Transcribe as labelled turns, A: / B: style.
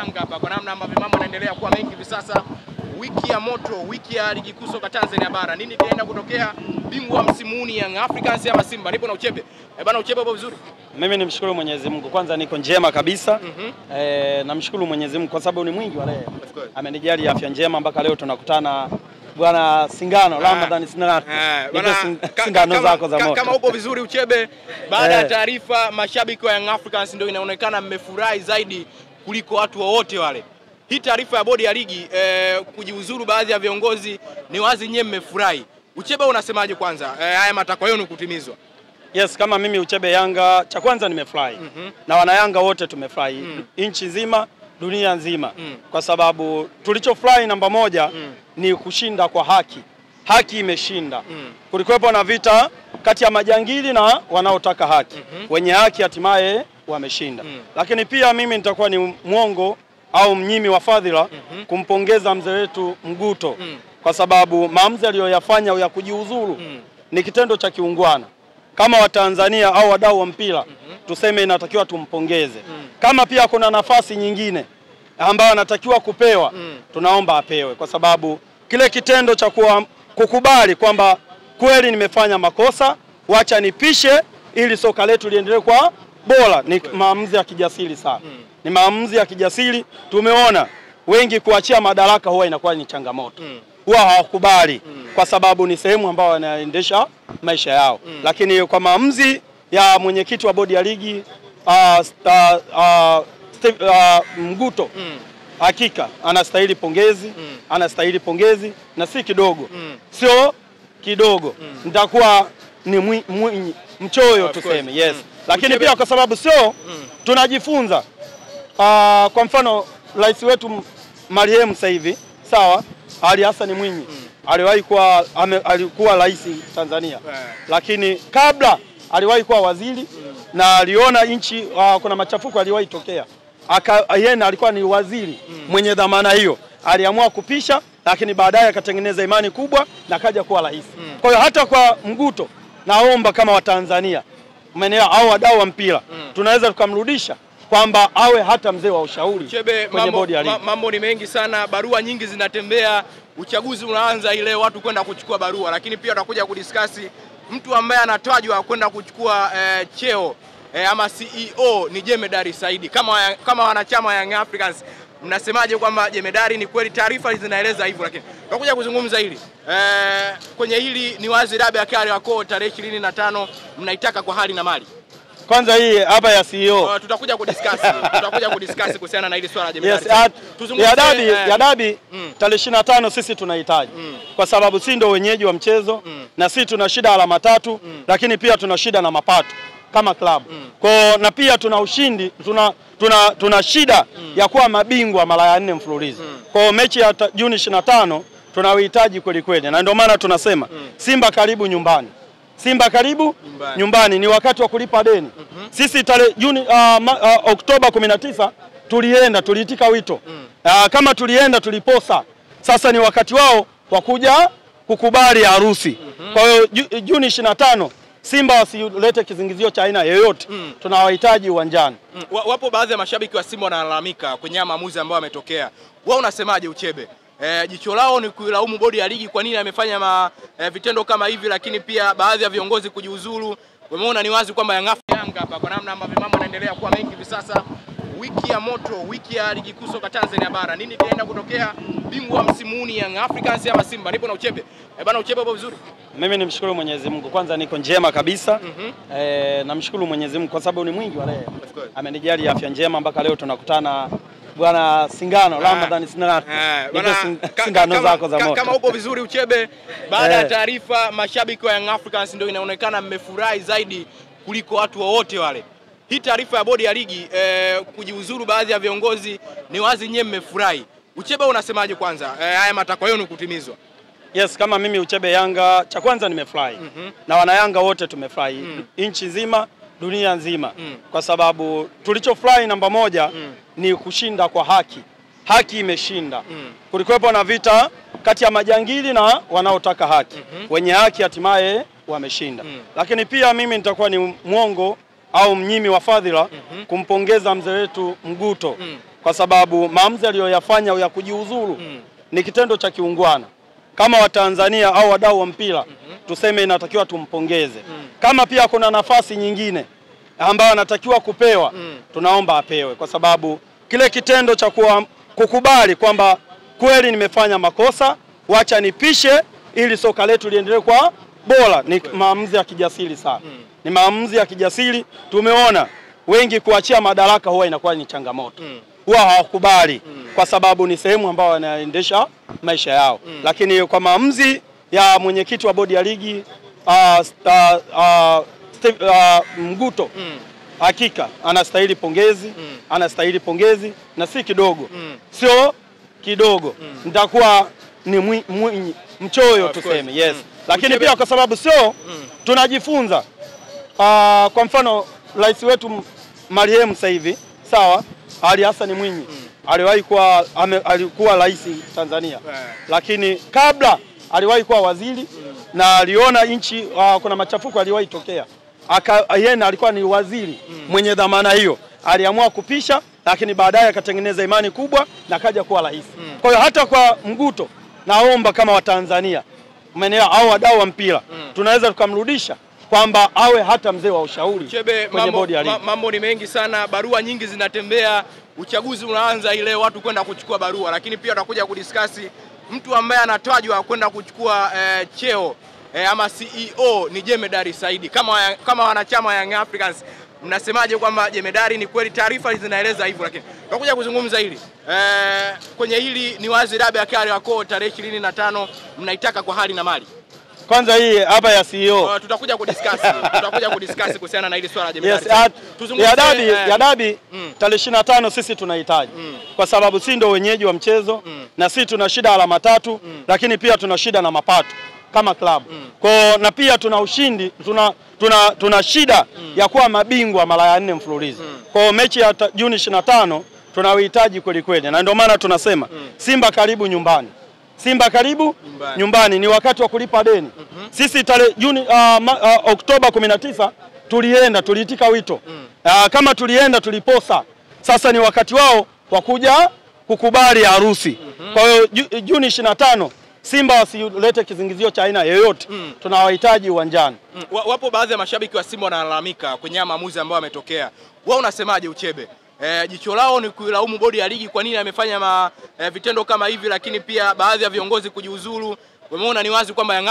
A: Yanga hapa kwa namna ambavyo mambo yanaendelea kuwa mengi hivi sasa. Wiki ya moto, wiki ya ligi kuu soka Tanzania bara. Nini kinaenda kutokea? Bingwa msimu huu ni Young Africans ama Simba? Nipo na Uchebe. Bana Uchebe, upo vizuri?
B: Mimi nimshukuru Mwenyezi Mungu. Kwanza niko njema kabisa. Namshukuru Mwenyezi Mungu kwa sababu ni mwingi wa rehema. Amenijali afya njema mpaka leo tunakutana. Bwana Singano, Ramadhani Singano. Singano zako za moto.
A: Kama upo vizuri Uchebe, baada ya taarifa mashabiki wa Young Africans ndio inaonekana mmefurahi zaidi kuliko watu wowote wale. Hii taarifa ya bodi ya ligi kujiuzuru baadhi ya viongozi, ni wazi nyewe mmefurahi. Uchebe, unasemaje kwanza haya matakwa yenu kutimizwa?
B: Yes, kama mimi Uchebe Yanga, cha kwanza nimefurahi. Na wana Yanga wote tumefurahi. Nchi nzima, dunia nzima. Kwa sababu tulichofurahi namba moja ni kushinda kwa haki. Haki imeshinda. Kulikuwepo na vita kati ya majangili na wanaotaka haki. Wenye haki hatimaye wameshinda. Lakini pia mimi nitakuwa ni mwongo au mnyimi wa fadhila kumpongeza mzee wetu Mguto kwa sababu maamuzi aliyoyafanya ya kujiuzuru ni kitendo cha kiungwana. Kama Watanzania au wadau wa mpira tuseme inatakiwa tumpongeze. Kama pia kuna nafasi nyingine ambayo anatakiwa kupewa, tunaomba apewe, kwa sababu kile kitendo cha kukubali kwamba kweli nimefanya makosa, wacha nipishe ili soka letu liendelee kwa bora, ni maamuzi ya kijasiri sana. Ni maamuzi ya kijasiri. Tumeona wengi kuachia madaraka huwa inakuwa ni changamoto. Huwa hawakubali kwa sababu ni sehemu ambayo wanaendesha maisha yao. Lakini kwa maamuzi ya mwenyekiti wa bodi ya ligi Mguto, hakika anastahili pongezi, anastahili pongezi na si kidogo. Sio kidogo. Nitakuwa ni mchoyo tuseme. Yes. Lakini pia kwa sababu sio tunajifunza. Kwa mfano rais wetu marehemu sasa hivi, sawa, Ali Hassan Mwinyi, aliwahi kuwa alikuwa rais Tanzania. Lakini kabla aliwahi kuwa waziri na aliona nchi kuna machafuko aliwahi tokea. Yeye alikuwa ni waziri mwenye dhamana hiyo. Aliamua kupisha, lakini baadaye akatengeneza imani kubwa na kaja kuwa rais. Kwa hiyo hata kwa Mguto naomba kama Watanzania, umeelewa, au wadau wa mpira, tunaweza tukamrudisha kwamba awe hata mzee wa ushauri.
A: Uchebe,
B: kwenye bodi ya ligi.
A: Mambo ni mengi sana, barua nyingi zinatembea, uchaguzi unaanza ile watu kwenda kuchukua barua, lakini pia tutakuja kudiskasi mtu ambaye anatajwa kwenda kuchukua cheo ama CEO ni Jemedari Saidi. Kama wanachama wa Young Africans mnasemaje kwamba Jemedari ni kweli taarifa zinaeleza hivyo, lakini tutakuja kuzungumza hili. Kwenye hili ni wazi dabi ya Kariakoo tarehe 25 mnaitaka kwa hali na mali.
B: Kwanza hii hapa ya CEO.
A: Tutakuja kudiscuss. Tutakuja kudiscuss kuhusiana na hili swala la Jemedari.
B: Yes, ya dabi tarehe 25 sisi tunahitaji. Kwa sababu si ndio wenyeji wa mchezo na sisi tuna shida alama 3, lakini pia tuna shida na mapato kama klabu. Kwa na pia tuna ushindi, tuna shida ya kuwa mabingwa mara ya 4 mfululizo. Kwa mechi ya Juni 25 tunahitaji kweli kweli. Na ndio maana tunasema Simba karibu nyumbani. Simba karibu nyumbani, ni wakati wa kulipa deni. Sisi tarehe Juni Oktoba 19 tulienda, tuliitika wito. Kama tulienda tuliposa. Sasa ni wakati wao wa kuja kukubali harusi. Kwa hiyo Juni 25 Simba wasilete kizingizio cha aina yoyote. Tunawahitaji uwanjani.
A: Wapo baadhi ya mashabiki wa Simba wanalalamika kwenye maamuzi ambayo yametokea. Wao unasemaje Uchebe? Jicho lao ni kuilaumu bodi ya ligi kwa nini amefanya vitendo kama hivi, lakini pia baadhi ya viongozi kujiuzuru. Wameona ni wazi kwamba Yanga hapa kwa namna ambavyo mambo yanaendelea kuwa mengi hivi sasa. Wiki ya moto, wiki ya ligi kuu soka Tanzania bara. Nini kinaenda kutokea? Bingwa msimu huu ni Young Africans ama Simba? Nipo na Uchebe. Bana Uchebe, upo vizuri?
B: Mimi nimshukuru Mwenyezi Mungu. Kwanza niko njema kabisa. Namshukuru Mwenyezi Mungu kwa sababu ni mwingi wa rehema. Amenijali afya njema mpaka leo tunakutana. Bwana Singano, Ramadhani Singano. Singano zako za moto.
A: Kama upo vizuri Uchebe, baada ya taarifa mashabiki wa Young Africans ndio inaonekana mmefurahi zaidi kuliko watu wowote wale. Hii taarifa ya bodi ya ligi kujiuzuru baadhi ya viongozi, ni wazi nyewe mmefurahi. Uchebe, unasemaje kwanza haya matakwa yenu kutimizwa?
B: Yes, kama mimi Uchebe Yanga, cha kwanza nimefurahi. Na wana Yanga wote tumefurahi. Nchi nzima, dunia nzima. Kwa sababu tulichofurahi namba moja ni kushinda kwa haki. Haki imeshinda. Kulikuwepo na vita kati ya majangili na wanaotaka haki. Wenye haki hatimaye wameshinda. Lakini pia mimi nitakuwa ni mwongo au mnyimi wa fadhila kumpongeza mzee wetu Mguto kwa sababu maamuzi aliyoyafanya ya kujiuzuru ni kitendo cha kiungwana. Kama Watanzania au wadau wa mpira tuseme inatakiwa tumpongeze. Kama pia kuna nafasi nyingine ambayo anatakiwa kupewa, tunaomba apewe, kwa sababu kile kitendo cha kukubali kwamba kweli nimefanya makosa, wacha nipishe ili soka letu liendelee kwa bora, ni maamuzi ya kijasiri sana. Ni maamuzi ya kijasiri. Tumeona wengi kuachia madaraka huwa inakuwa ni changamoto. Huwa hawakubali kwa sababu ni sehemu ambayo wanaendesha maisha yao. Lakini kwa maamuzi ya mwenyekiti wa bodi ya ligi Mguto, hakika anastahili pongezi, anastahili pongezi na si kidogo. Sio kidogo. Nitakuwa ni mchoyo tuseme. Yes. Lakini pia kwa sababu sio tunajifunza. Kwa mfano rais wetu marehemu sasa hivi, sawa, Ali Hassan Mwinyi aliwahi kuwa alikuwa rais Tanzania. Lakini kabla aliwahi kuwa waziri na aliona nchi kuna machafuko aliwahi tokea. Yeye alikuwa ni waziri mwenye dhamana hiyo. Aliamua kupisha, lakini baadaye akatengeneza imani kubwa na kaja kuwa rais. Kwa hiyo hata kwa Mguto naomba kama Watanzania, umeelewa, au wadau wa mpira, tunaweza tukamrudisha kwamba awe hata mzee wa ushauri kwenye bodi ya ligi.
A: Mambo ni mengi sana, barua nyingi zinatembea, uchaguzi unaanza ile watu kwenda kuchukua barua, lakini pia tutakuja kudiscuss mtu ambaye anatajwa kwenda kuchukua cheo ama CEO ni Jemedari Saidi. Kama wanachama wa Young Africans mnasemaje kwamba Jemedari ni kweli? Taarifa zinaeleza hivyo, lakini tutakuja kuzungumza hili. Kwenye hili ni wazi dabi ya Kariakoo tarehe 25 mnaitaka kwa hali na mali.
B: Kwanza hii hapa ya CEO.
A: Tutakuja kudiscuss. Tutakuja kudiscuss kuhusiana na hili swala la Jemedari.
B: Yes, tuzungumzie ya dabi tarehe 25 sisi tunahitaji. Kwa sababu si ndio wenyeji wa mchezo na sisi tuna shida alama 3, lakini pia tuna shida na mapato kama klabu. Kwa na pia tuna ushindi, tuna shida ya kuwa mabingwa mara ya 4 mfululizo. Kwa mechi ya Juni 25 tunahitaji kweli kweli, na ndio maana tunasema Simba karibu nyumbani. Simba karibu nyumbani, ni wakati wa kulipa deni. Sisi tarehe Juni Oktoba 19 tulienda, tuliitika wito. Kama tulienda tuliposa. Sasa ni wakati wao wa kuja kukubali harusi. Kwa hiyo Juni 25 Simba wasilete kizingizio cha aina yoyote. Tunawahitaji uwanjani.
A: Wapo baadhi ya mashabiki wa Simba wanalalamika kwenye maamuzi ambayo yametokea. Wao unasemaje Uchebe? Jicho lao ni kuilaumu bodi ya ligi kwa nini amefanya vitendo kama hivi, lakini pia baadhi ya viongozi kujiuzuru. Wameona ni wazi kwamba Young